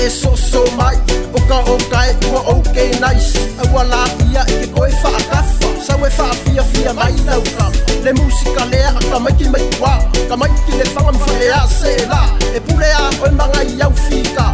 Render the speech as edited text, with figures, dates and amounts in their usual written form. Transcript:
e soso mai o ka oka e ua okay nice. Aua laia i ke koe faakafa sau e faafiafia mai lau kama le musika lea a tamaiti mai tuā tamaiti le faga ma faleā seelā e pule a oe magai au fika.